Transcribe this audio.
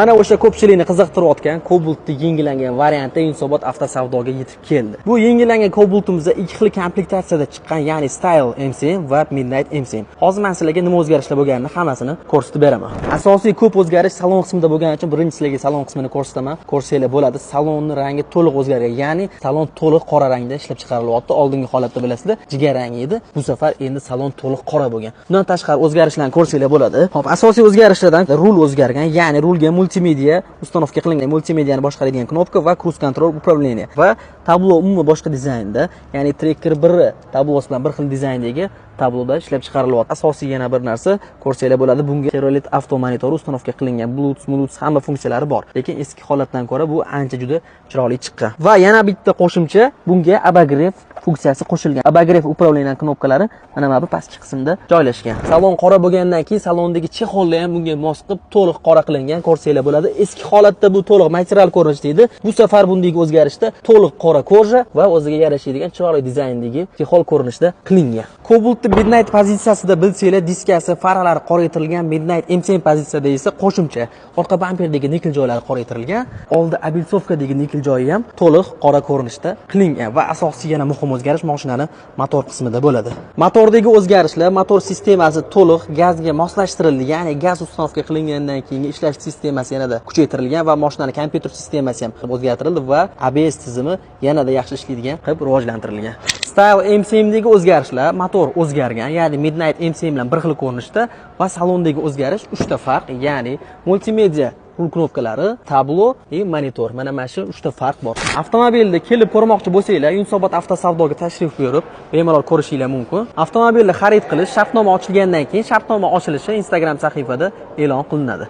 Mana o'sha ko'pchilikni qiziqtirayotgan Cobaltni yengillangan varianti Yunusobod avtosavdoga yetib keldi. Bu yengillangan Cobaltimizda ikki xil komplektatsiyada chiqqan, ya'ni Style MCM va Midnight MCM. Hozir men sizlarga nima o'zgarishlar bo'lganini hammasini ko'rsatib beraman. Asosiy ko'p o'zgarish salon qismida bo'lgani uchun birinchi sizlarga salon qismini ko'rsataman. Ko'rsanglar bo'ladi. Salonni rangi to'liq o'zgargan, ya'ni salon to'liq qora rangda ishlab chiqarilyapti. Oldingi holatda bilasizlar, jigar rangi edi. Bu safar endi salon to'liq qora bo'lgan. Bundan tashqari o'zgarishlarni ko'rsanglar bo'ladi. Xo'p, asosiy o'zgarishlardan rul o'zgargan, ya'ni rulga multimedia установка qilingan, multimediani boshqaradigan knopka va круиз-контроль управление va tablo umuman boshqa dizaynda, ya'ni Tracker 1 tablosi bilan bir xil dizayndagi tabloda ishlab chiqarilyapti. Asosiy yana bir narsa ko'rsanglar bo'ladi, bunga Chevrolet Avto monitori установка qilingan, Bluetooth hamma funksiyalari bor. Lekin eski holatdan ko'ra bu ancha juda chiroyli chiqqan. Va yana bitta qo'shimcha, bunga обогрев funksiyasi qo'shilgan. Обогрев управление knopkalari mana bu pastki qismda joylashgan. Salon qora bo'lgandan keyin salondagi чехол lar ham bunga mos qilib to'liq qora qilingan, ko'rsanglar bo'ladi. Eski holatda bu to'liq material ko'rinishda edi. Bu safar bundagi o'zgarishda to'liq qora кожа va o'ziga yarashadigan chiroyli dizayndagi чехол ko'rinishda qilingan. Cobalt Midnight pozitsiyasida bilsanglar, diskasi, faralari qoraytirilgan, Midnight MCM pozitsiyada esa qo'shimcha orqa bamperdagi nikel joylari qoraytirilgan, oldi облицовка dagi nikel joyi ham to'liq qora ko'rinishda qilingan va asosiy yana muhim o'zgarish mashinani motor qismida bo'ladi. Motordagi o'zgarishlar, motor sistemasi to'liq gazga moslashtirildi, ya'ni gaz установка qilingandan keyingi ishlash sistemasi yanada kuchaytirilgan va mashinani kompyuter sistemasi ham o'zgartirildi va ABS tizimi yanada yaxshi ishlaydigan qilib rivojlantirilgan. Style MCMdagi o'zgarishlar, motor o'zgargan, ya'ni Midnight MCM bilan bir xil ko'rinishda va salondagi o'zgarish uchta farq, ya'ni multimedia rul knopkalari, tablo и monitor. Mana shu uchta farq bor. Avtomobilni kelib ko'rmoqchi bo'lsanglar, Yunusobod avtosavdoga tashrif buyurib, bemalol ko'rishinglar mumkin. Avtomobilni xarid qilish shartnoma ochilgandan keyin, shartnoma ochilishi Instagram sahifada e'lon qilinadi.